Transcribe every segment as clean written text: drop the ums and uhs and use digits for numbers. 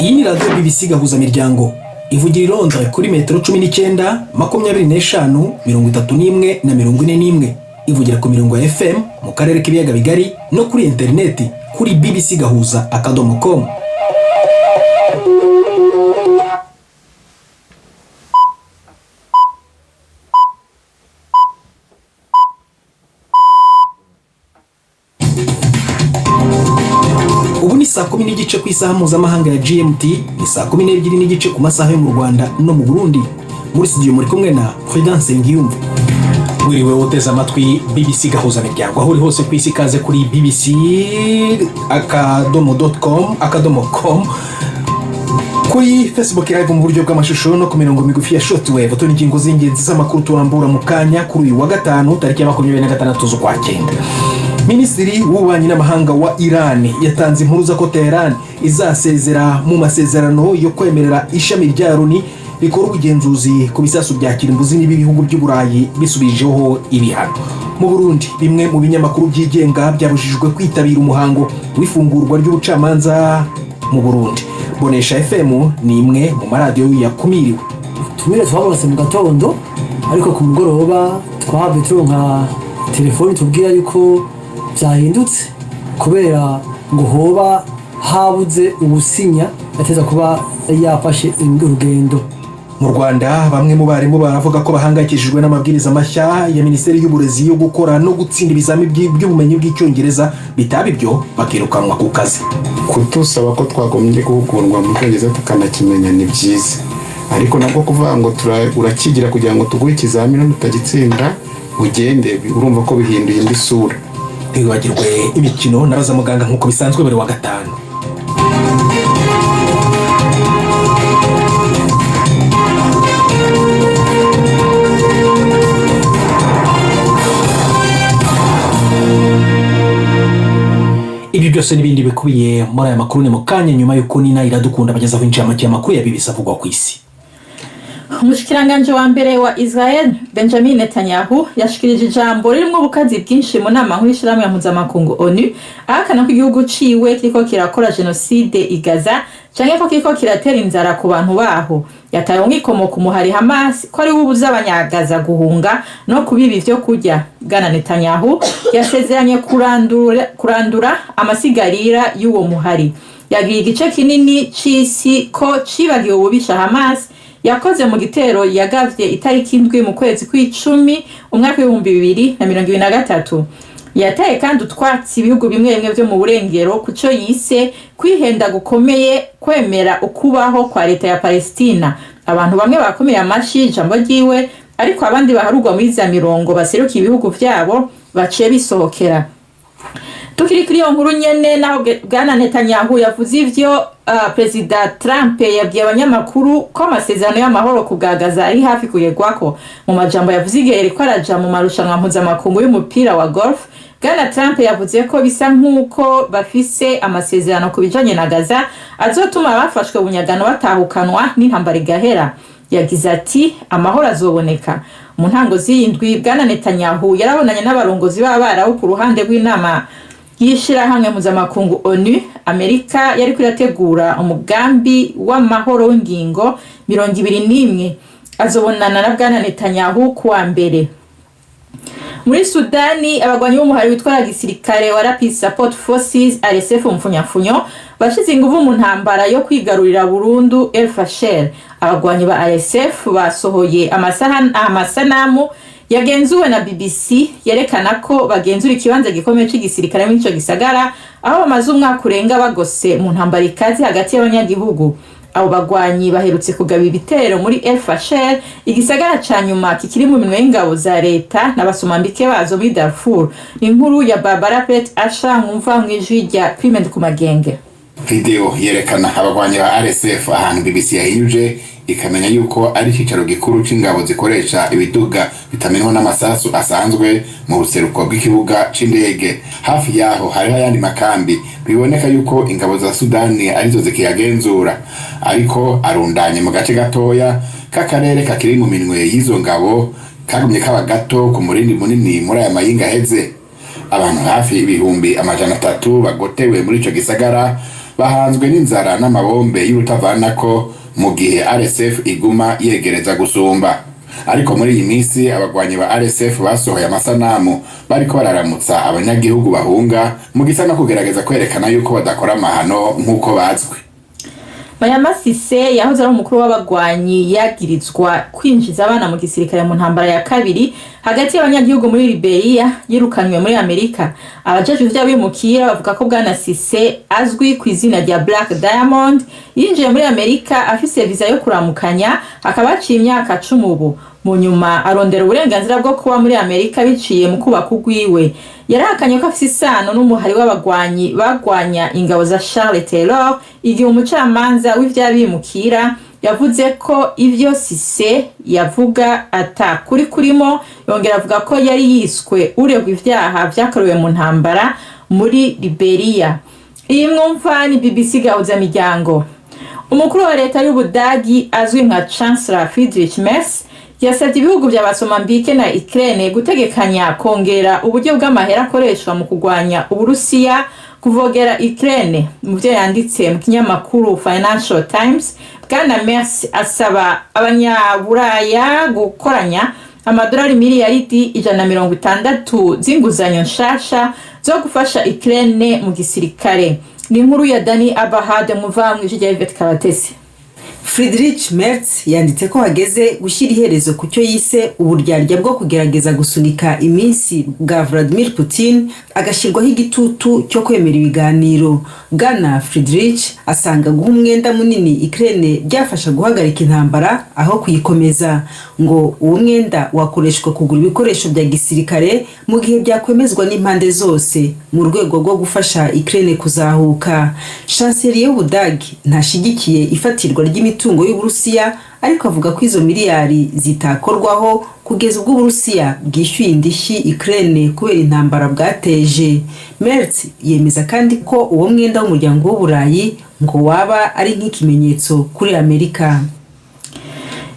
Iyi ni radiyo BBC Gahuzamiryango, ivugira i Londres kuri metero 19, 25, 31 na 41. Ivugira ku mirongo ya FM mu karere k'ibiyaga bigari no kuri interineti kuri bbcgahuza.com. Ubu ni saa 10:30 ku isaha mpuzamahanga ya GMT, ni saa 12:30 ku masaha yo mu Rwanda no mu Burundi. Muri studio muri kumwe na Prudence Ngiyumva. Wiriwe uteze amatwi BBC Gahuzamiryango aho uri hose ku isi. Ikaze kuri bbc.com, .com, kuri Facebook Live mu buryo bw'amashusho no ku mirongo migufi ya shortwave. Turi ingingo z'ingenzi z'amakuru turambura mu kanya kuri uyu wa gatanu, tariki ya 26 z'ukwa cyenda. Minisitiri w'ububanyi n'amahanga wa Iran yatanze impuruza ko Teheran izasezera mu masezerano yo kwemerera ishami rya Loni rikora ubugenzuzi ku bisasu bya kirimbuzi n'ibihugu by'Uburayi bisubijeho ibihano. Mu Burundi, bimwe mu binyamakuru byigenga byabujijwe kwitabira umuhango w'ifungurwa ry'ubucamanza mu Burundi. Bonesha FM ni imwe mu maradiyo yakumiriwe. Tumire twabonetse mu gatondo, ariko ku mugoroba twahabwe turonka telefoni tubwira yuko byahindutse kubera ngo hoba habuze ubusinya yateza kuba yafashe urugendo. Mu Rwanda, bamwe mu barimu baravuga ko bahangayikishijwe n'amabwiriza mashya ya Minisiteri y'Uburezi yo gukora no gutsinda ibizami by'ubumenyi bw'Icyongereza, bitaba ibyo bakirukanwa ku kazi. Kudusaba ko twagombye guhugurwa mu Cyongereza tukanakimenya ni byiza, ariko nabwo kuvuga ngo urakigira kugira ngo tuguhe ikizamini, utagitsinda ugende, urumva ko bihinduye indi sura. Ntiwibagirwe imikino na Baza Muganga nk'uko bisanzwe buri wa gatanu. Ibi byose n'ibindi bikubiye muri aya makuru ni mu kanya, nyuma y'uko Nina Iradukunda bagezaho incamake y'amakuru ya BBC avugwa ku isi. Umushikiranganji wa mbere wa Israel, Benjamin Netanyahu, yashikirije ijambo ririmwo ubukazi bwinshi mu nama nkuru y'ishirahamwe mpuzamakungu ONU, ahakana ko igihugu ciwe kiriko kirakora jenoside i Gaza canke ko kiriko kiratera inzara ku bantu baho. Yataye umwikomo ku muhari Hamas ko ari wo ubuza Abanyagaza guhunga no kubiba ivyo kurya. Bwana Netanyahu yasezeranye kurandura amasigarira y'uwo muhari. Yagiye igice kinini c'isi ko cibagiwe ububisha Hamas yakoze mu gitero yagavye itariki 7 mu kwezi kw'icumi umwaka w'2023. Yataye kandi utwatsi ibihugu bimwe bimwe vyo mu burengero kuco yise kwihenda gukomeye kwemera ukubaho kwa leta ya Palestina. Abantu bamwe bakomeye amashi ijambo ryiwe, ariko abandi baharugwa muri za mirongo baserukiye ibihugu vyabo baciye bisohokera. Tukiri kuri iyo nkuru nyene, naho bwana Netanyahu yavuze ivyo, Perezida Trump yabwiye abanyamakuru ko amasezerano y'amahoro ku bwa Gaza ari hafi kugerwako. Mu majambo yavuze igihe yariko araja mu marushanwa mpuzamakungu y'umupira wa golf, bwana Trump yavuze ko bisa nk'uko bafise amasezerano ku bijanye na Gaza azotuma abafashwe bunyagano batahukanwa n'intambara igahera. Yagize ati: "Amahoro azoboneka." Mu ntango z'iyi ndwi, bwana Netanyahu yarabonanye n'abarongozi b'Abarabu ku ruhande rw'inama y'ishirahamwe mpuzamakungu ONU. Amerika yariko irategura umugambi w'amahoro w'ingingo 21. Azobonana na bwana Netanyahu kuwa mbere. Muri Sudani, abagwanyi b'umuhari witwara gisirikare wa Rapid Support Forces, RSF mu mfunyafunyo, bashize inguvu mu ntambara yo kwigarurira burundu El Fasher. Abagwanyi ba RSF basohoye amasanamu yagenzuwe na BBC yerekana ko bagenzura ikibanza gikomeye c'igisirikare muri ico gisagara, aho bamaze umwaka urenga bagose mu ntambara ikaze hagati y'abanyagihugu. Abo bagwanyi baherutse kugaba ibitero muri El Fasher, igisagara ca nyuma kikiri mu minwe y'ingabo za leta n'abasomambike bazo muri Darfur. Ni inkuru ya Barbara Pet Asha mwumva mw'ijwi rya Clement Kumagenge. Video yerekana abagwanyi ba RSF ahantu BBC yahinyuje ikamenya yuko ari icicaro gikuru c'ingabo zikoresha ibiduga bitamenwa n'amasasu asanzwe mu buseruko bw'ikibuga c'indege. Hafi yaho hariho ayandi makambi biboneka yuko ingabo za Sudani arizo zikiyagenzura, ariko arundanye mu gace gatoya. k'akarere kakiri mu minwe y'izo ngabo kagumye kaba gato ku murindi munini muri aya mayinga aheze. Abantu hafi 300,000 bagotewe muri ico gisagara bahanzwe n'inzara n'amabombe y'urutavanako mu gihe RSF iguma yegereza gusumba. Ariko muri iyi minsi abagwanyi ba RSF basohoye amasanamu bariko bararamutsa abanyagihugu bahunga mu gisa no kugerageza kwerekana yuko badakora amahano nk'uko bazwi. Mayama Sise yahoze ari umukuru w'abagwanyi yagirizwa kwinjiza abana mu gisirikare mu ntambara ya kabiri hagati y'abanyagihugu muri Liberia, yirukanywe muri Amerika. Abajejwe ivy'abimukira bavuga ko Bwana Sise, azwi ku izina rya Black Diamond, yinjiye muri Amerika afise viza yo kuramukanya, akaba aciye imyaka 10 ubu. Mu nyuma arondera uburenganzira bwo kuba muri Amerika biciye mu kubaka ugwiwe. Yarahakanye ko afise isano n'umuhari w'abagwanyi bagwanya ingabo za Charles Taylor, igihe umucamanza w'ivy'abimukira yavuze ko ivyo Sise yavuga ata kuri kurimo, yongera avuga ko yari yiswe uregwa ivyaha vyakorewe mu ntambara muri Liberia. Iyi mwumva ni BBC Gahuza Miryango. Umukuru wa leta y'Ubudagi azwi nka Chancellor Friedrich Merz yasabye ibihugu vya Basomambike na Ukraine gutegekanya kongera uburyo bw'amahera akoreshwa mu kurwanya Uburusiya kuvogera Ukraine. Mu vyo yanditse mu kinyamakuru Financial Times, Bwana Merz asaba abanyaburaya gukoranya amadolari miliyaridi 160 z'inguzanyo nshasha zo gufasha Ukraine mu gisirikare. Ni inkuru ya Dani Abahade muva mw'ijwi rya Yvette Kabatesi. Friedrich Merz yanditse ko hageze gushyira iherezo ku cyo yise uburyarya bwo kugerageza gusunika iminsi bwa Vladimir Putin, agashyirwaho igitutu cyo kwemera ibiganiro. Bwana Friedrich asanga guha umwenda munini Ukraine byafasha guhagarika intambara aho kuyikomeza. Ngo uwo mwenda wakoreshwa kugura ibikoresho bya gisirikare mu gihe byakwemezwa n'impande zose mu rwego rwo gufasha Ukraine kuzahuka. Chancelier y'Ubudagi ntashyigikiye ifatirwa ry'imitungo y'Uburusiya, ariko avuga ko izo miliyari zitakorwaho kugeza ubwo Uburusiya bwishyuye indishyi Ukraine kubera intambara bwateje. Merz yemeza kandi ko uwo mwenda w'umuryango w'Uburayi ngo waba ari nk'ikimenyetso kuri Amerika.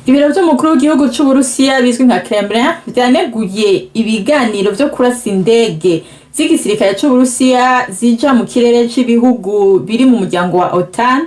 Ibiro vy'umukuru w'igihugu c'Uburusiya bizwi nka Kremlin vyaneguye ibiganiro vyo kurasa indege z'igisirikare c'Uburusiya zija mu kirere c'ibihugu biri mu muryango wa OTAN,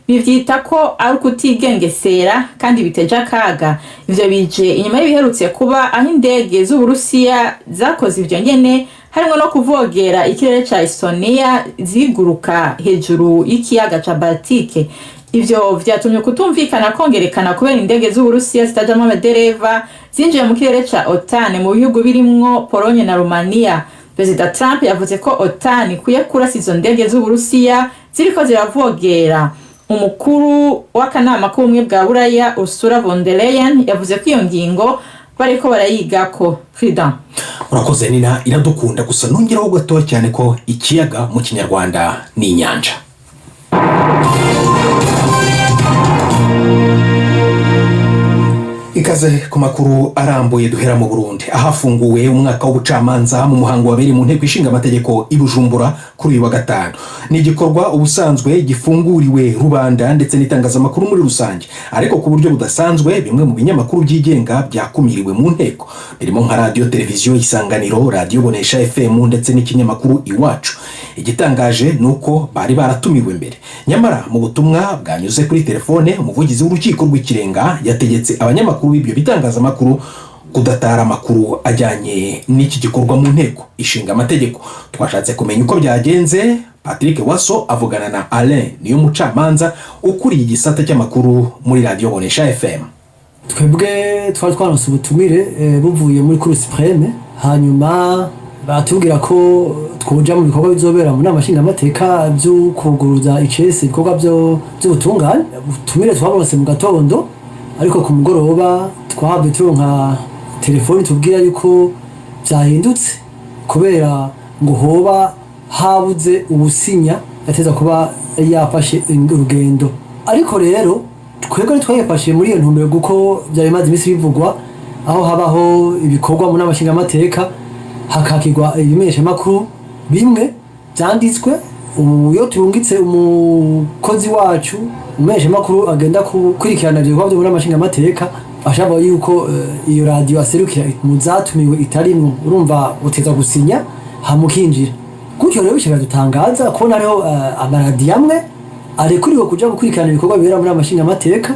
bivyita ko ari ukutigengesera kandi biteje akaga. Ivyo bije inyuma y'ibiherutse kuba, aho indege z'Uburusiya zakoze ivyo nyene, harimwo no kuvogera ikirere ca Estonia ziguruka hejuru y'ikiyaga ca Baltike. Ivyo vyatumye kutumvikana kongerekana kubera indege z'Uburusiya zitajamwo amadereva zinjiye mu kirere ca OTAN mu bihugu birimwo Polonye na Romania. Perezida Trump yavuze ko OTAN ikwiye kurasa izo ndege z'Uburusiya ziriko ziravogera. Umukuru w'akanama k'ubumwe bwa Buraya, Ursula von der Leyen, yavuze ko iyo ngingo bariko barayigako. Prudent. Urakoze Nina Iradukunda. Gusa nongeraho gatoya cyane ko ikiyaga mu Kinyarwanda ni inyanja. Ikaze ku makuru arambuye. Duhera mu Burundi, ahafunguwe umwaka w'ubucamanza mu muhango wabereye mu Nteko Ishinga Amategeko i Bujumbura kuri uyu wa gatanu. Ni igikorwa ubusanzwe gifunguriwe rubanda ndetse n'itangazamakuru muri rusange, ariko ku buryo budasanzwe bimwe mu binyamakuru byigenga byakumiriwe mu nteko, birimo nka Radiyo Televiziyo Isanganiro, Radiyo Bonesha FM ndetse n'ikinyamakuru Iwacu. Igitangaje ni uko bari baratumiwe mbere. Nyamara mu butumwa bwanyuze kuri telefone, umuvugizi w'Urukiko rw'Ikirenga yategetse abanyamakuru b'ibyo bitangazamakuru kudatara amakuru ajyanye n'iki gikorwa mu Nteko Ishinga Amategeko. Twashatse kumenya uko byagenze, Patrick Waso avugana na Alain Niyo mucamanza ukuriye igisata cy'amakuru muri Radiyo Bonesha FM. Twebwe twari twaronse ubutumire buvuye muri Cour Suprême, hanyuma batubwira ko twoja mu bikorwa bizobera mu nama nshingamateka byo kuguruza icese ibikorwa by'ubutungane. Ubutumire twaburonse mu gatondo, ariko ku mugoroba twahabwe turonka telefoni tubwira yuko vyahindutse kubera ngo hoba habuze ubusinya yateza kuba yafashe urugendo. Ariko rero twebwe ntitwayifashe muri iyo ntumbero, kuko byari bimaze iminsi bivugwa aho habaho ibikorwa mu nama nshingamateka hakakirwa ibimenyeshamakuru bimwe byanditswe. Ubu iyo turungitse umukozi wacu, umumenyeshamakuru, agenda gukurikirana ivyo bikorwa vyo mu nama nshingamateka, ashaka yuko iyo radiyo aserukira mu zatumiwe itarimwo, urumva uteza gusinya hama ukinjira gutyo. Rero bica biradutangaza kubona hariho amaradiyo amwe arekuriwe kuja gukurikirana ibikorwa bibera muri amashingamateka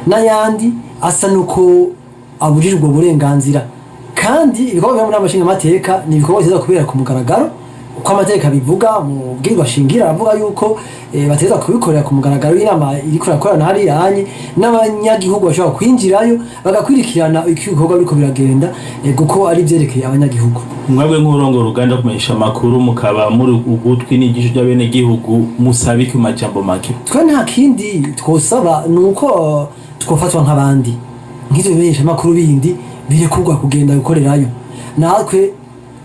n'ayandi asa nuko abujijwe ubwo burenganzira. Kandi ibikorwa bibera muri amashingamateka ni ibikorwa biteza kubera ku mugaragaro, uko amategeko abivuga. Mu bwirwa shingira aravuga yuko bategeza kubikorera ku mugaragaro w'inama iriko irakorana hariya hanye, n'abanyagihugu bashobora kwinjirayo bagakurikirana uko ibikorwa biriko biragenda, kuko ari ivyerekeye abanyagihugu. Mwebwe nk'urongo uruganda kumenyesha amakuru, mukaba muri ugutwi n'ijisho ry'abenegihugu, musaba iki mu majambo make? Twe nta kindi twosaba, ni uko twofatwa nk'abandi, nk'ivyo bimenyeshamakuru bindi birekurwa kugenda gukorerayo. Natwe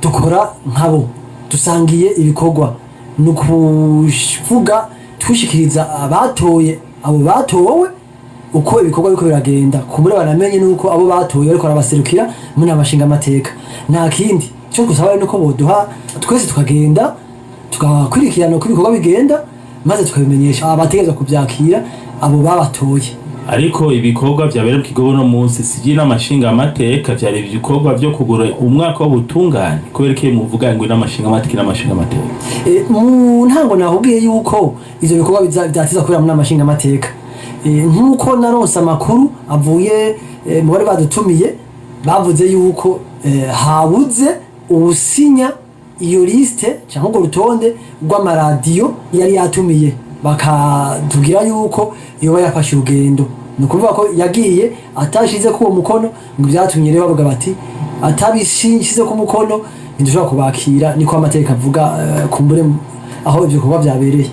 dukora nkabo, dusangiye ibikorwa, ni ukuvuga twishikiriza abatoye abo batowe uko ibikorwa biriko biragenda, kumbure banamenye nuko abo batoye bariko barabaserukira mu nama nshingamateka. Nta kindi icyo twosaba nuko boduha twese tukagenda tugakurikirana uko ibikorwa bigenda, maze tukabimenyesha abategerezwa kuvyakira, abo babatoye. Ariko ibikorwa vyabera mu kigo uno munsi si ivy'inama nshingamateka, vyari ibikorwa vyo kugura umwaka w'ubutungane. Kubera iki muvuga ngo inama nshingamateka, inama nshingamateka? Mu ntango nakubwiye yuko ivyo bikorwa vyateza kubera mu nama nshingamateka. Nk'uko naronse amakuru avuye mu bari badutumiye, bavuze yuko habuze uwusinya iyo liste canke urwo rutonde rw'amaradiyo yari yatumiye, bakatubwira yuko yoba yafashe urugendo, ni ukuvuga ko yagiye atashize ko uwo mukono. Ngo vyatumye rero bavuga bati atabishize ku mukono ntidushobora kubakira. Niko amategeko avuga, kumbure aho ivyo bikorwa vyabereye.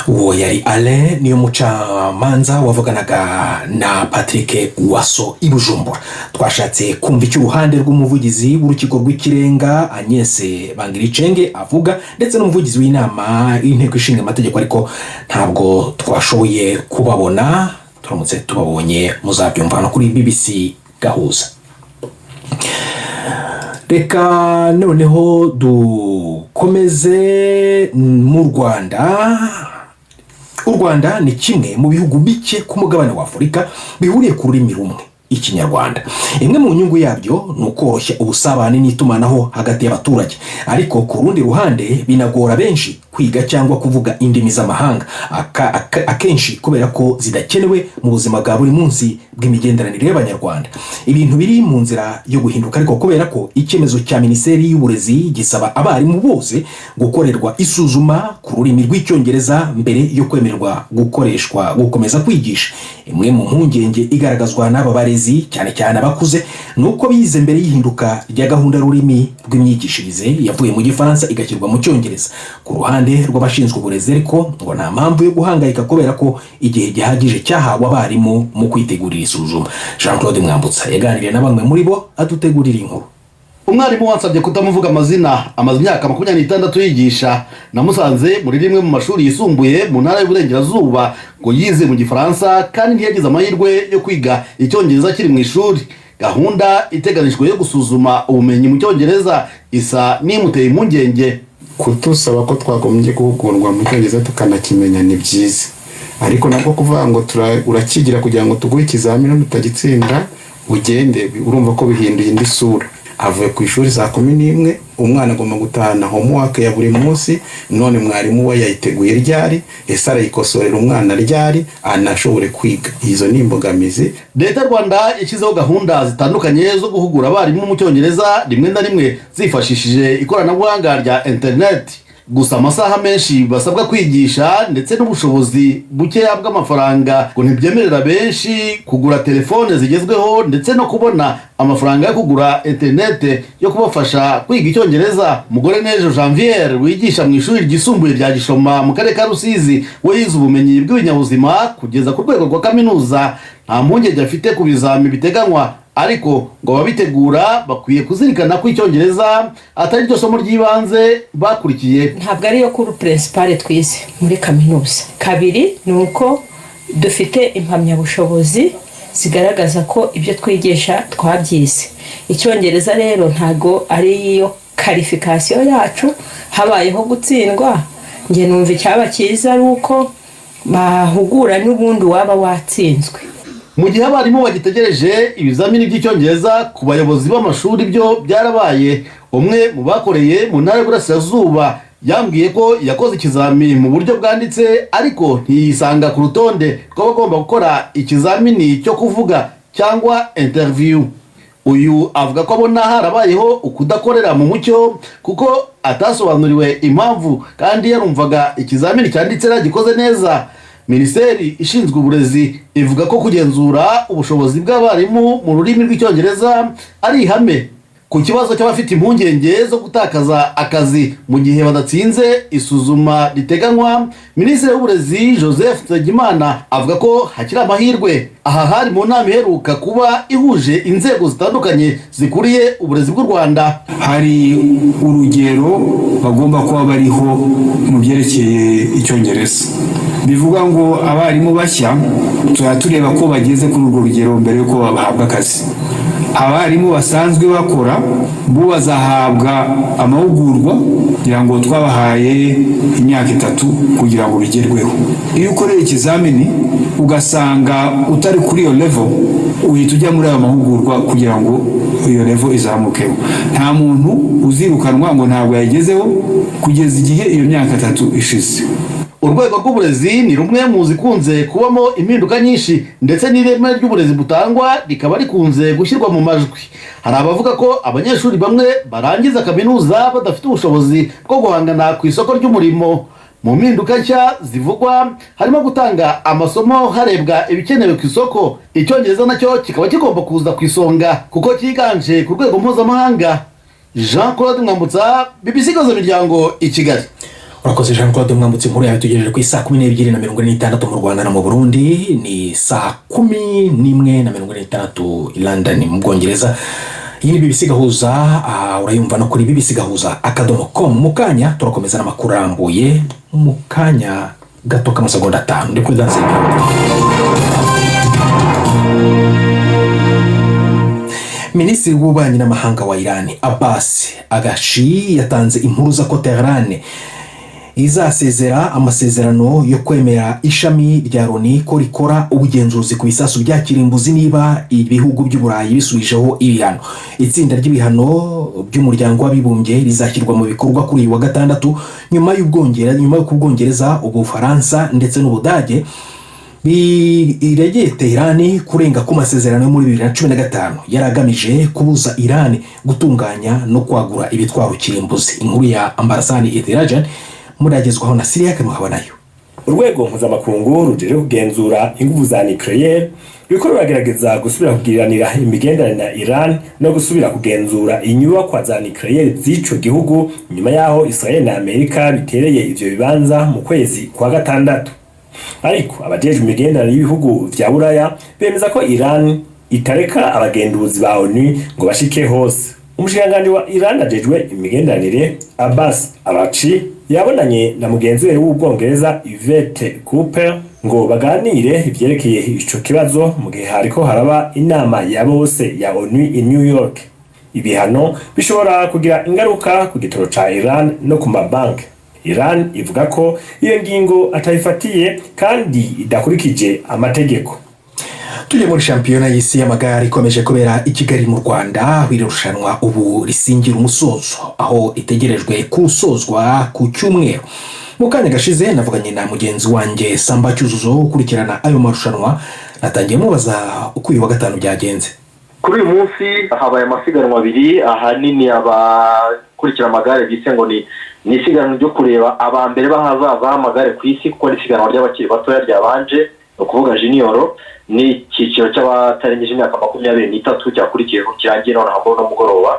Uwo yari Alain niyo mucamanza wavuganaga na Patrick Waso i Bujumbura. Twashatse kumva icyo uruhande rw'umuvugizi w'urukiko rw'ikirenga Agnes Bangiricenge avuga, ndetse n'umuvugizi w'inama y'inteko ishinga amategeko, ariko ntabwo twashoboye kubabona. Turamutse tubabonye muzabyumva hano kuri BBC Gahuza. Reka noneho dukomeze mu Rwanda. U Rwanda ni kimwe mu bihugu bike ku mugabane wa Afurika bihuriye ku rurimi rumwe, Ikinyarwanda. Imwe mu nyungu yabyo ni ukoroshya ubusabane n'itumanaho hagati y'abaturage, ariko ku rundi ruhande binagora benshi kwiga cyangwa kuvuga indimi z'amahanga, akenshi kubera ko zidakenewe mu buzima bwa buri munsi bw'imigenderanire y'Abanyarwanda. Ibintu biri mu nzira yo guhinduka ariko, kubera ko icyemezo cya Minisiteri y'Uburezi gisaba abarimu bose gukorerwa isuzuma ku rurimi rw'Icyongereza mbere yo kwemererwa gukoreshwa gukomeza kwigisha. Imwe mu mpungenge igaragazwa n'aba barezi, cyane cyane abakuze, ni uko bize mbere y'ihinduka rya gahunda y'ururimi rw'imyigishirize yavuye mu Gifaransa igashyirwa mu Cyongereza. Ku ruhande rw'abashinzwe uburezi ariko, ngo nta mpamvu yo guhangayika kubera ko igihe gihagije cyahawe abarimu mu kwitegurira isuzuma. Jean Claude Mwambutsa yaganiriye na bamwe muri bo, adutegurira inkuru. Umwarimu wansabye kutamuvuga amazina amaze imyaka 26 yigisha. Namusanze muri rimwe mu mashuri yisumbuye mu ntara y'Uburengerazuba. Ngo yize mu Gifaransa kandi ntiyagize amahirwe yo kwiga Icyongereza akiri mu ishuri. Gahunda iteganijwe yo gusuzuma ubumenyi mu Cyongereza isa n'imuteye impungenge. Kutusaba ko twagombye guhugurwa mu Cyongereza tukanakimenya ni byiza, ariko nabwo kuvuga ngo urakigira kugira ngo tuguhe ikizamini, utagitsinda ugende, urumva ko bihinduye indi sura. Avuye ku ishuri saa 11, umwana agomba gutahana homework ya buri munsi. None mwarimu we yayiteguye ryari? Ese arayikosorera umwana ryari anashobore kwiga? Izo ni imbogamizi. Leta y'u Rwanda yashyizeho gahunda zitandukanye zo guhugura abarimu mu Cyongereza, rimwe na rimwe zifashishije ikoranabuhanga rya interineti. Gusa amasaha menshi basabwa kwigisha ndetse n'ubushobozi bukeya bw'amafaranga ngo ntibyemerera benshi kugura telefone zigezweho ndetse no kubona amafaranga yo kugura interinete yo kubafasha kwiga Icyongereza. Mugore n'ejo Janviere wigisha mu ishuri ryisumbuye rya Gishoma mu karere ka Rusizi, we yize ubumenyi bw'ibinyabuzima kugeza ku rwego rwa kaminuza. Nta mpungenge afite ku bizami biteganywa, ariko ngo ababitegura bakwiye kuzirikana ko Icyongereza atari ryo somo ry'ibanze bakurikiye. Ntabwo ariyo cours principale twize muri kaminuza. Kabiri ni uko dufite impamyabushobozi zigaragaza ko ibyo twigisha twabyize. Icyongereza rero ntabwo ari iyo qualification yacu. Habayeho gutsindwa. Njye numva icyaba cyiza ari uko bahugura n'ubundi waba watsinzwe. Mu gihe abarimu bagitegereje ibizamini by'Icyongereza, ku bayobozi b'amashuri byo byarabaye. Umwe mu bakoreye mu Ntara y'Iburasirazuba yambwiye ko yakoze ikizamini mu buryo bwanditse, ariko ntiyisanga ku rutonde rw'abagomba gukora ikizamini cyo kuvuga cyangwa interview. Uyu avuga ko abona harabayeho ukudakorera mu mucyo, kuko atasobanuriwe impamvu kandi yarumvaga ikizamini cyanditse yagikoze neza. Minisiteri ishinzwe uburezi ivuga ko kugenzura ubushobozi bw'abarimu mu rurimi rw'Icyongereza ari ihame. Ku kibazo cy'abafite impungenge zo gutakaza akazi mu gihe badatsinze isuzuma riteganywa, Minisitiri w'Uburezi Joseph Nsengimana avuga ko hakiri amahirwe. Aha hari mu nama iheruka kuba ihuje inzego zitandukanye zikuriye uburezi bw'u Rwanda. Hari urugero bagomba kuba bariho mu byerekeye Icyongereza, bivuga ngo abarimu bashya tuzajya tureba ko bageze kuri urwo rugero mbere y'uko bahabwa akazi. Abarimu basanzwe bakora bo bazahabwa amahugurwa, kugira ngo twabahaye imyaka 3 kugira ngo bigerweho. Iyo ukoreye ikizamini ugasanga utari kuri iyo level, uhita ujya muri ayo mahugurwa kugira ngo iyo level izamukeho. Nta muntu uzirukanwa ngo ntabwo yagezeho kugeza igihe iyo myaka 3 ishize. Urwego rw'uburezi ni rumwe mu zikunze kubamo impinduka nyinshi, ndetse n'ireme ry'uburezi butangwa rikaba rikunze gushyirwa mu majwi. Hari abavuga ko abanyeshuri bamwe barangiza kaminuza badafite ubushobozi bwo guhangana ku isoko ry'umurimo. Mu mpinduka nshya zivugwa harimo gutanga amasomo harebwa ibikenewe ku isoko, Icyongereza nacyo kikaba kigomba kuza ku isonga kuko cyiganje ku rwego mpuzamahanga. Jean Claude Mwambutsa, BBC Miryango, i Kigali. Urakoze, Jean Claude Mwambutse. Inkuru yawe tugejeje ku isaa 12:46 mu Rwanda no mu Burundi, ni saa 11:46 i London mu Bwongereza. Iyi ni BBC Gahuza, urayumva no kuri bbcgahuza.com. Mu kanya turakomeza n'amakuru arambuye, mu kanya gato k'amasegonda 5. Ndi kuri danse. Minisitiri w'Ububanyi n'Amahanga wa Iran, Abbas Araghchi, yatanze impuruza ko Tehran izasezera amasezerano yo kwemera ishami rya Loni ko rikora ubugenzuzi ku bisasu bya kirimbuzi niba ibihugu by'Uburayi bisubijeho ibihano. Itsinda ry'ibihano by'Umuryango w'Abibumbye rizashyirwa mu bikorwa kuri uyu wa gatandatu, nyuma y'uko Ubwongereza, Ubufaransa ndetse n'Ubudage biregeye Teherani kurenga ku masezerano yo muri 2015 yari agamije kubuza Irani gutunganya no kwagura ibitwaro kirimbuzi. Inkuru ya Ambarasani Eterajan muragezwaho na Siriya Muhabanayo. Urwego mpuzamakungu rujejwe kugenzura inguvu za nucléaire ruriko ruragerageza gusubira kugiriranira imigenderanire na Iran no gusubira kugenzura inyubakwa za nucléaire z'ico gihugu, nyuma yaho Israel na Amerika bitereye ivyo bibanza mu kwezi kwa gatandatu. Ariko abajejwe imigenderanire y'ibihugu vya Buraya bemeza ko Iran itareka abagenduzi ba ONU ngo bashike hose. Umushikiranganji wa Iran ajejwe imigenderanire, Abbas Araghchi, yabonanye na mugenzi we w'Ubwongereza, Yvette Cooper, ngo baganire ivyerekeye ico kibazo, mu gihe hariko haraba inama ya bose ya ONU i New York. Ibihano bishobora kugira ingaruka ku gitoro ca Iran no ku mabanki. Iran ivuga ko iyo ngingo atayifatiye kandi idakurikije amategeko. Tujye muri shampiyona y'isi y'amagare ikomeje kubera i Kigali mu Rwanda, aho iri rushanwa ubu risingira umusozo, aho itegerejwe gusozwa ku cyumweru. Mu kanya gashize navuganye na mugenzi wanjye Samba Cyuzuzo ukurikirana ayo marushanwa. Natangiye mubaza uko uyu wa gatanu byagenze. Kuri uyu munsi habaye amasiganwa abiri. Ahanini abakurikira amagare bise ngo ni isiganwa ryo kureba aba mbere b'ahazaza h'amagare ku isi, kuko ni isiganwa ry'abakiri batoya ryabanje, ni ukuvuga junior, ni icyiciro cy'abatarengeje imyaka 23 cyakurikiyeho, kirangiye nonaha muri uno mugoroba.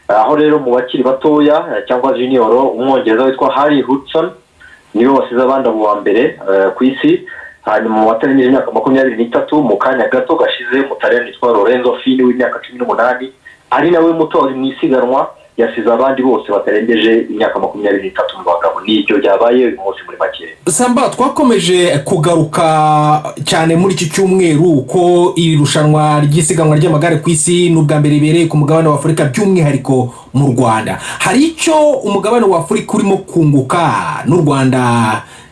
Aho rero mu bakiri batoya cyangwa junior, Umwongereza witwa Harry Hudson niwe wasize abandi abo wa mbere ku isi. Hanyuma mu batarengeje imyaka 23, mu kanya gato gashize, Umutaliyani witwa Lorenzo Fini w'imyaka 18, ari nawe muto mu isiganwa, Yasize abandi bose batarengeje imyaka 23 mu bagabo. N'ibyo byabaye uyu munsi muri make. Samba, twakomeje kugaruka cyane muri iki cyumweru ko iri rushanwa ry'isiganwa ry'amagare ku isi n'ubwa mbere ribereye ku mugabane wa Afurika, by'umwihariko mu Rwanda. Hari icyo umugabane wa Afurika urimo kunguka n'u Rwanda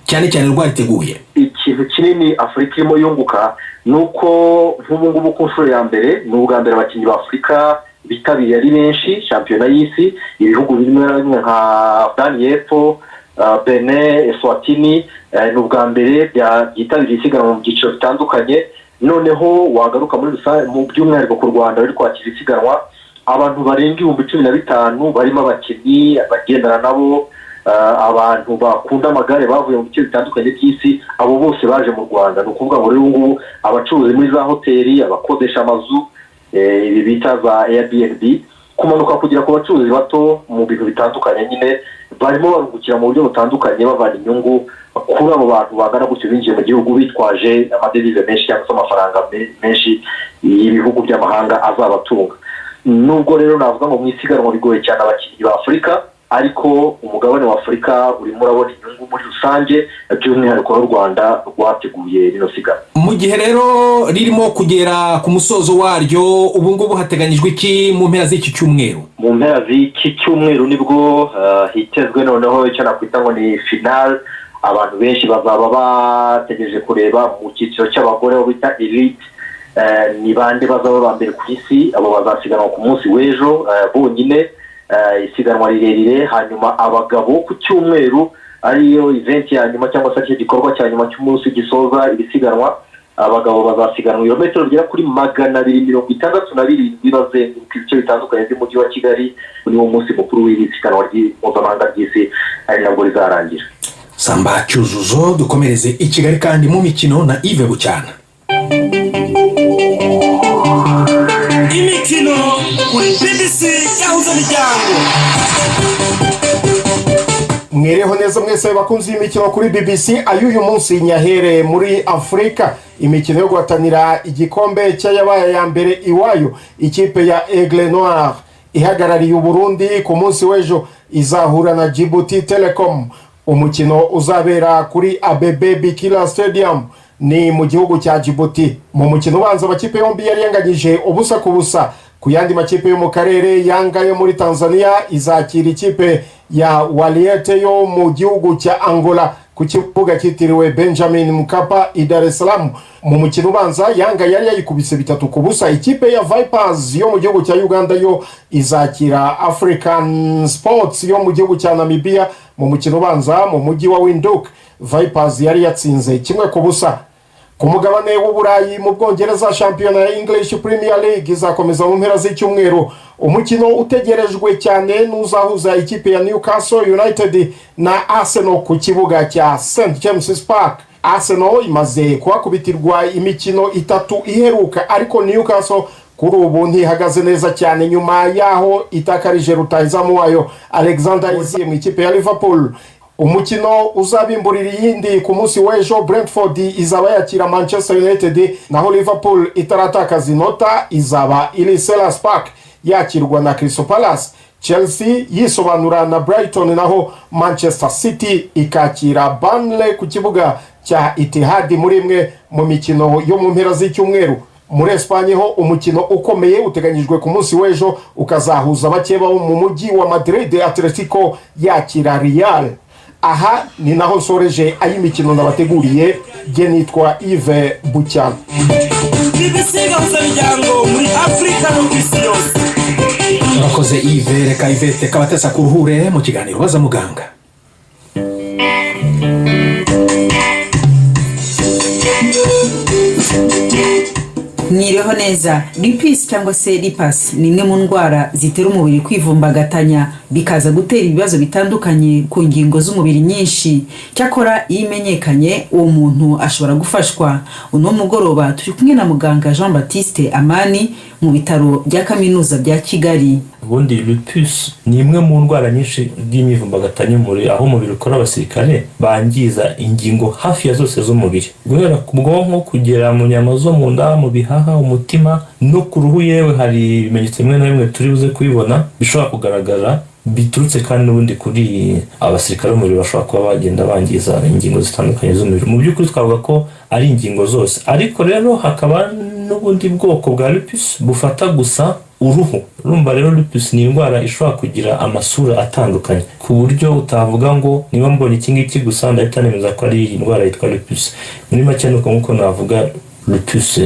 cyane cyane rwariteguye? Ikintu kinini Afurika irimo yunguka ni uko nk'ubu ngubu ku nshuro ya mbere, ni ubwa mbere abakinnyi ba Afurika bitabiriye ari benshi shampiyona y'isi. Ibihugu bimwe na bimwe nka Sudani y'Epfo, Benin, Eswatini, ni ubwa mbere byitabiriye isiganwa mu byiciro bitandukanye. Noneho wagaruka muri rusange, mu by'umwihariko ku Rwanda ruri kwakira isiganwa, abantu barenga 15,000 barimo abakinnyi, abagendana nabo, abantu bakunda amagare bavuye mu bice bitandukanye by'isi, abo bose baje mu Rwanda. Ni ukuvuga ngo rero ubu ngubu abacuruzi muri za hoteli, abakodesha amazu, ibi bita za Airbnb, kumanuka kugera ku bacuruzi bato mu bintu bitandukanye nyine, barimo barungukira mu buryo butandukanye, bavana inyungu kuri abo bantu bangana gutyo binjiye mu gihugu bitwaje amadevize menshi cyangwa se amafaranga menshi y'ibihugu by'amahanga azabatunga. Nubwo rero navuga ngo mu isiganwa bigoye cyane abakinnyi ba Afurika, ariko umugabane wa Afurika urimo urabona inyungu muri rusange, by'umwihariko n'u Rwanda rwateguye rino siganwa. Mu gihe rero ririmo kugera ku musozo waryo ubu ngubu, hateganyijwe iki mu mpera z'iki cyumweru? Mu mpera z'iki cyumweru nibwo hitezwe noneho icyo nakwita ngo ni final. Abantu benshi bazaba bategereje kureba mu cyiciro cy'abagore, aho bita elite, ni bande bazaba ba mbere ku isi. Abo bazasiganwa ku munsi w'ejo bonyine, isiganwa rirerire. Hanyuma abagabo ku cyumweru, ariyo event ya nyuma cyangwa se aricyo gikorwa cya nyuma cy'umunsi gisoza iri siganwa, abagabo bazasiganwa ibirometero bigera kuri 267 bazenguruka ibice bitandukanye by'umujyi wa Kigali. Ni wo munsi mukuru w'iri siganwa mpuzamahanga ry'isi, ari nabwo rizarangira. Samba Cyuzuzo, dukomereze i Kigali kandi mu mikino na Yves Bucyana. Imikino kuri BBC Gahuza Miryango. Mwereho neza mwese bakunzi y'imikino kuri BBC. Ay'uyu munsi nyahere muri Afurika, imikino yo guhatanira igikombe cy'ayabaye ya mbere iwayo. Ikipe ya Aigle Noir ihagarariye Uburundi ku munsi w'ejo izahura na Djibouti Telecom, umukino uzabera kuri Abebe Bikila Stadium, ni mu gihugu cya Djibouti. Mu mukino ubanza amakipe yombi yari yanganyije 0-0. Ku yandi makipe yo mu karere, Yanga yo muri Tanzania izakira ikipe ya Waliete yo mu gihugu cya Angola ku kibuga cyitiriwe Benjamin Mkapa i Dar es Salaam. Mu mukino ubanza Yanga yari yayikubise 3-0. Ikipe ya Vipers yo mu gihugu cya Uganda yo izakira African Sports yo mu gihugu cya Namibia. Mu mukino ubanza mu mujyi wa Windhoek Vipers yari yatsinze 1-0. Ku mugabane w'Uburayi, mu Bwongereza, shampiyona ya English Premier League izakomeza mu mpera z'icyumweru. Umukino utegerejwe cyane n'uzahuza ikipe ya Newcastle United na Arsenal ku kibuga cya St James Park. Arsenal imaze kuhakubitirwa imikino itatu iheruka, ariko Newcastle kuri ubu ntihagaze neza cyane nyuma y'aho itakarije rutahizamu wayo Alexander Isak mu ikipe ya Liverpool. Umukino uzabimburira iyindi ku munsi w'ejo, Brentford izaba yakira Manchester United, naho Liverpool itaratakaza inota izaba iri Selhurst Park yakirwa na Crystal Palace, Chelsea yisobanura na Brighton, naho Manchester City ikakira Burnley ku kibuga cya Etihad muri imwe mu mikino yo mu mpera z'icyumweru. Muri Espanye ho umukino ukomeye uteganyijwe ku munsi w'ejo ukazahuza abakeba bo mu mujyi wa Madrid, Atletico yakira Real. Aha ni naho nsoreje ay'imikino nabateguriye. Jye nitwa Yves Bucyana. BBC Gahuza Miryango muri Afurika no ku isi yose. Urakoze Yves. Reka Yvette Kabatesa kuruhure mu kiganiro Baza Muganga. Mwiriho neza. Lupus cyangwa se lupus ni imwe mu ndwara zitera umubiri kwivumbagatanya, bikaza gutera ibibazo bitandukanye ku ngingo z'umubiri nyinshi. Cyakora iyo imenyekanye, uwo muntu ashobora gufashwa. Uno mugoroba turi kumwe na muganga Jean Baptiste Amani mu bitaro bya Kaminuza bya Kigali. Ubundi lupus ni imwe mu ndwara nyinshi y'imyivumbagatanyo umubiri, aho umubiri ukora abasirikare bangiza ingingo hafi ya zose z'umubiri, guhera ku bwonko kugera mu nyama zo mu nda, mu bihaha. ibihaha, umutima no ku ruhu. Yewe, hari ibimenyetso bimwe na bimwe turi buze kubibona bishobora kugaragara biturutse kandi n'ubundi kuri abasirikare b'umubiri bashobora kuba bagenda bangiza ingingo zitandukanye z'umubiri. Mu by'ukuri twavuga ko ari ingingo zose, ariko rero hakaba n'ubundi bwoko bwa lupus bufata gusa uruhu. Urumva rero, lupus ni indwara ishobora kugira amasura atandukanye, ku buryo utavuga ngo niba mbonye iki ngiki gusa ndahita nemeza ko ari indwara yitwa lupus. Muri make ni uko nguko navuga lupus,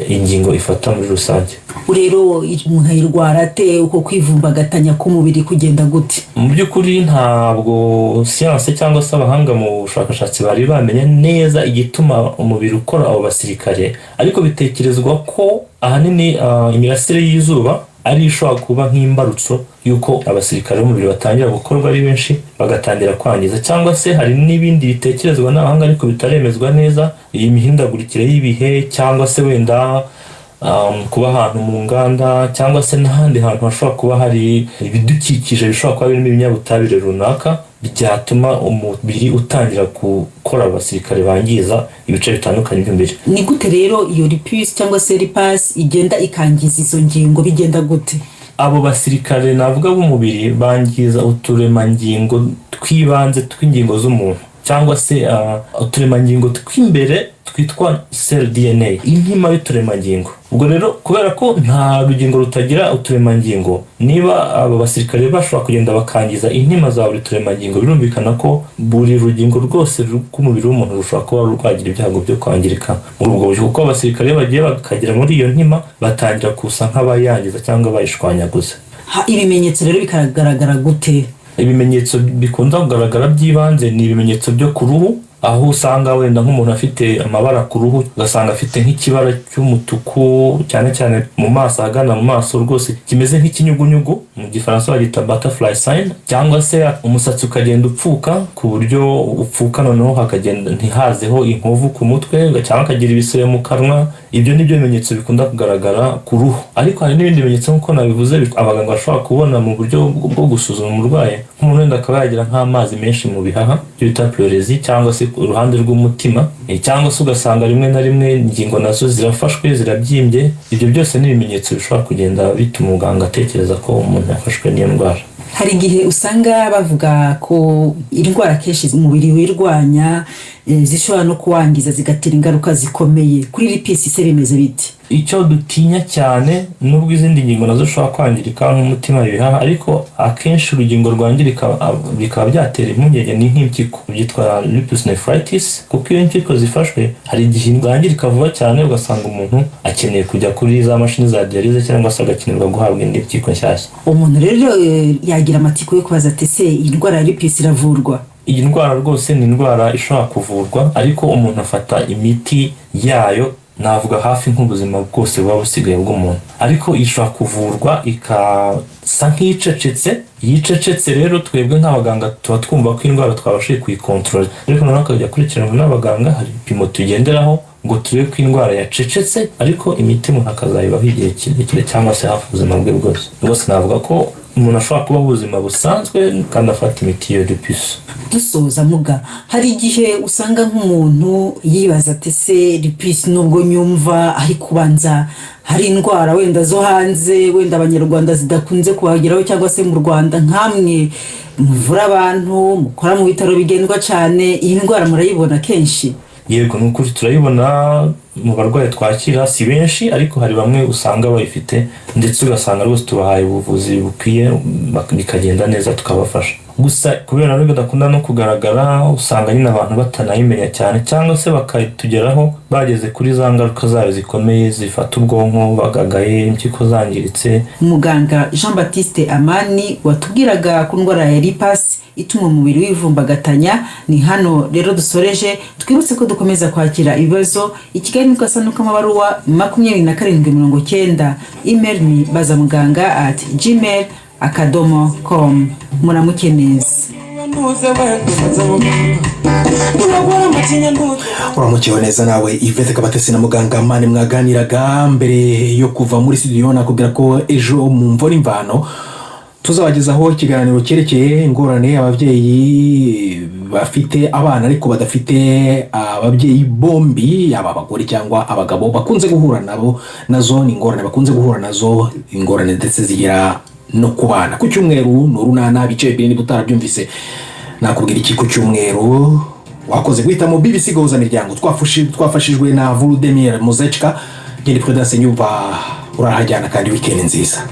ingingo ifata muri rusange. Rero umuntu ayirwara ate? Uko kwivumbagatanya k'umubiri kugenda gute? Mu by'ukuri ntabwo siyanse cyangwa se abahanga mu bushakashatsi bari bamenya neza igituma umubiri ukora abo basirikare, ariko bitekerezwa ko ahanini imirasire y'izuba ari ishobora kuba nk'imbarutso y'uko abasirikare b'umubiri batangira gukorwa ari benshi, bagatangira kwangiza. Cyangwa se hari n'ibindi bitekerezwa n'abahanga ariko bitaremezwa neza, iyi mihindagurikire y'ibihe, cyangwa se wenda kuba ahantu mu nganda, cyangwa se n'ahandi hantu hashobora kuba hari ibidukikije bishobora kuba birimo ibinyabutabire runaka byatuma umubiri utangira gukora abasirikare bangiza ibice bitandukanye by'umubiri. Ni gute rero iyo lupus cyangwa se lupus igenda ikangiza izo ngingo? Bigenda gute? Abo basirikare navuga b'umubiri bangiza uturemangingo tw'ibanze tw'ingingo z'umuntu, cyangwa se uturemangingo tw'imbere twitwa cell DNA, intima y'uturemangingo. Ubwo rero kubera ko nta rugingo rutagira uturemangingo, niba abo basirikare bashobora kugenda bakangiza intima za buri turemangingo, birumvikana ko buri rugingo rwose rw'umubiri w'umuntu rushobora kuba rwagira ibyago byo kwangirika muri ubwo buryo, kuko abasirikare iyo bagiye bakagera muri iyo ntima batangira kusa nk'abayangiza cyangwa bayishwanyaguza. Ibimenyetso rero bikagaragara gute? Ibimenyetso bikunda kugaragara by'ibanze ni ibimenyetso byo ku ruhu, aho usanga wenda nk'umuntu afite amabara ku ruhu, ugasanga afite nk'ikibara cy'umutuku cyane cyane mu maso, ahagana mu maso rwose, kimeze nk'ikinyugunyugu, mu Gifaransa bagita butterfly sign, cyangwa se umusatsi ukagenda upfuka ku buryo upfuka noneho hakagenda ntihazeho inkovu ku mutwe, cyangwa akagira ibisebe mu kanwa. Ibyo ni byo bimenyetso bikunda kugaragara ku ruhu, ariko hari n'ibindi bimenyetso, nk'uko nabivuze, abaganga bashobora kubona mu buryo bwo gusuzuma umurwayi, nk'umuntu wenda akaba yagira nk'amazi menshi mu bihaha, ibyo bita pleurésie, cyangwa se uruhande rw'umutima, cyangwa se ugasanga rimwe na rimwe ingingo nazo zirafashwe, zirabyimbye. Ibyo byose ni ibimenyetso bishobora kugenda bituma umuganga atekereza ko umuntu yafashwe n'iyo ndwara. Hari igihe usanga bavuga ko indwara kenshi umubiri wirwanya, zishobora no kuwangiza, zigatera ingaruka zikomeye. Kuri lupus se bimeze bite? Icyo dutinya cyane, nubwo izindi ngingo nazo zishobora kwangirika nk'umutima, ibihaha, ariko akenshi urugingo rwangirika bikaba byatera impungenge ni nk'impyiko, byitwa lupus nephritis, kuko iyo impyiko zifashwe hari igihe rwangirika vuba cyane, ugasanga umuntu akeneye kujya kuri za mashini za dialyse, cyangwa se agakenerwa guhabwa indi mpyiko nshyashya. Umuntu rero yagira amatsiko yo kubaza ati: "Se iyi ndwara ya lupus iravurwa?" Iyi ndwara rwose ni indwara ishobora kuvurwa, ariko umuntu afata imiti yayo navuga hafi nk'ubuzima bwose buba busigaye bw'umuntu. Ariko ishobora kuvurwa ikasa nk'icecetse. Iyo icecetse rero, twebwe nk'abaganga tuba twumva ko indwara twabashije kuyikontorora, ariko noneho akajya akurikiranwa n'abaganga. Hari ibipimo tugenderaho ngo turebe ko indwara yacecetse, ariko imiti umuntu akazayibaho igihe kirekire cyangwa se hafi ubuzima bwe bwose. Rwose navuga ko umuntu ashobora kubaho ubuzima busanzwe kandi afata imiti ya lupus. Dusoza muga, hari igihe usanga nk'umuntu yibaza ati: "Se lupus, nubwo nyumva, ariko ubanza hari indwara wenda zo hanze, wenda Abanyarwanda zidakunze kuhageraho, cyangwa se mu Rwanda." Nkamwe muvura abantu, mukora mu bitaro bigendwa cyane, iyi ndwara murayibona kenshi? Yego, ni ukuri turayibona mu barwayi twakira. Si benshi, ariko hari bamwe usanga bayifite, ndetse ugasanga rwose tubahaye ubuvuzi bukwiye bikagenda neza, tukabafasha. Gusa kubera rero bidakunda no kugaragara, usanga nyine abantu batanayimenya cyane, cyangwa se bakatugeraho bageze kuri za ngaruka zayo zikomeye zifata ubwonko, bagagaye, impyiko zangiritse. Muganga Jean Baptiste Amani watubwiraga ku ndwara ya lupus ituma umubiri wivumbagatanya, ni hano rero dusoreje. Twibutse ko dukomeza kwakira ibibazo i Kigali mu gasanduku k'amabaruwa 2790. Email ni bazamuganga@gmail.com. Muramuke neza. Ntuze wenda muganga, uragora amacinya ntuze. Uramukiwe neza nawe, Yvette Kabatesi, na muganga Mani mwaganiraga. Mbere yo kuva muri studio, nakubwira ko ejo mu Mvo n'Imvano tuzabagezaho ikiganiro cyerekeye ingorane ababyeyi bafite abana ariko badafite ababyeyi bombi, yaba abagore cyangwa abagabo, bakunze guhura nabo nazo. Ni ingorane bakunze guhura nazo, ingorane ndetse zigera no ku bana. Ku cyumweru ni Urunana bice 2. Niba utarabyumvise nakubwira iki? Ku cyumweru wakoze guhitamo BBC Gahuza Miryango. Twafashijwe na Volodymyr Muzechka. Genda Prudence, nyumva urahajyana kandi weekend nziza.